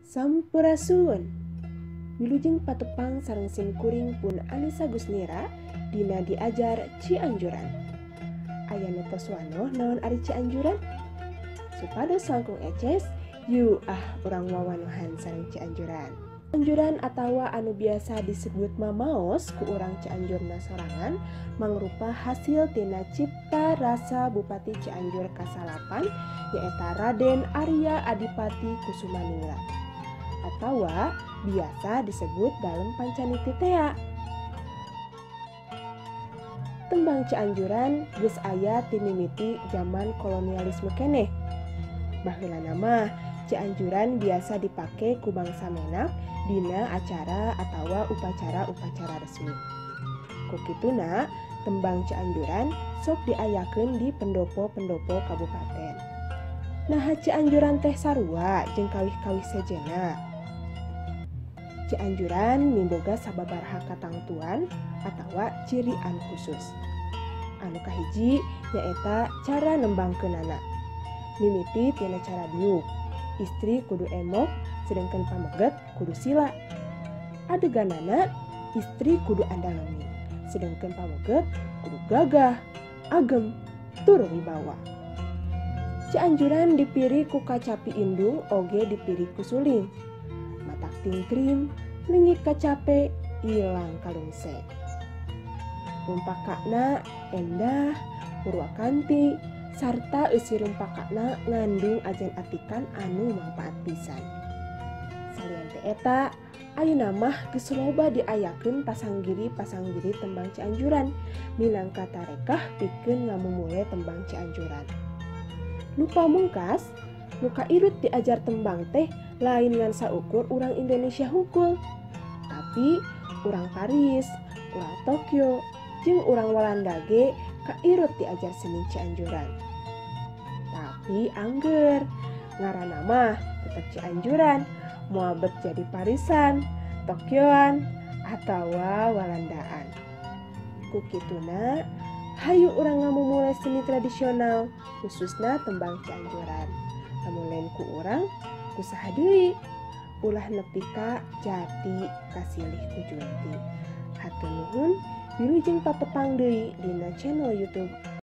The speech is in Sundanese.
Sampurasun. Wilujeng patepang sareng simkuring pun Anissa Gusnira dina diajar Cianjuran. Aya nu tos wanoh naon ari Cianjuran? Supados langkung eces, yu ah urang wawanohan sareng Cianjuran. Cianjuran atawa anu biasa disebut mamaos ku urang Cianjurna sorangan mangrupa hasil tina cipta rasa Bupati Cianjur kasalapan nyaeta Raden Arya Adipati Kusumaningrat atawa biasa disebut Dalem Pancaniti tea. Tembang Cianjuran geus aya ti mimiti zaman kolonialisme keneh. Baheulana mah Cianjuran biasa dipake ku bangsa Menak dina acara atawa upacara-upacara resmi. Ku kituna tembang Cianjuran sok diayakeun di pendopo-pendopo kabupaten. Naha Cianjuran teh sarua jeung kawih-kawih sejenna. Cianjuran miboga sababaraha katangtuan atawa ciri anu khusus. Anu kahiji nyaeta cara nembangkeunana. Mimiti tina cara diuk. Istri kudu emok sedangkan pameget kudu sila. Adeganana istri kudu andalemi sedangkan pameget kudu gagah, agem, tur wibawa. Cianjuran dipiri ku kacapi indung oge dipiri ku suling. Matak tingkrim, leungit kacape, ilang kalungse. Rumpakana endah, purwakanti, sarta eusi rumpakana ngandung ajan atikan anu mangpaat pisan. Salian teh eta, ayeuna mah geus loba diayakeun pasanggiri-pasanggiri tembang Cianjuran minangka tarekah pikeun ngamumule tembang Cianjuran. Nu pamungkas, nu kairut diajar tembang teh lain ngan saukur urang Indonesia hungkul, tapi urang Paris, urang Tokyo, jeung urang Walanda ge kairut diajar seni Cianjuran. Tapi angger, ngaranna mah tetep Cianjuran, moal bet jadi Parisan, Tokyoan, atawa Walandaan. Ku kituna, hayu urang ngamumule seni tradisional, khususna tembang Cianjuran. Lamun lain ku urang, ku saha deui? Ulah nepi ka jati kasilih ku junti. Hatur nuhun, wilujeng patepang deui dina channel YouTube.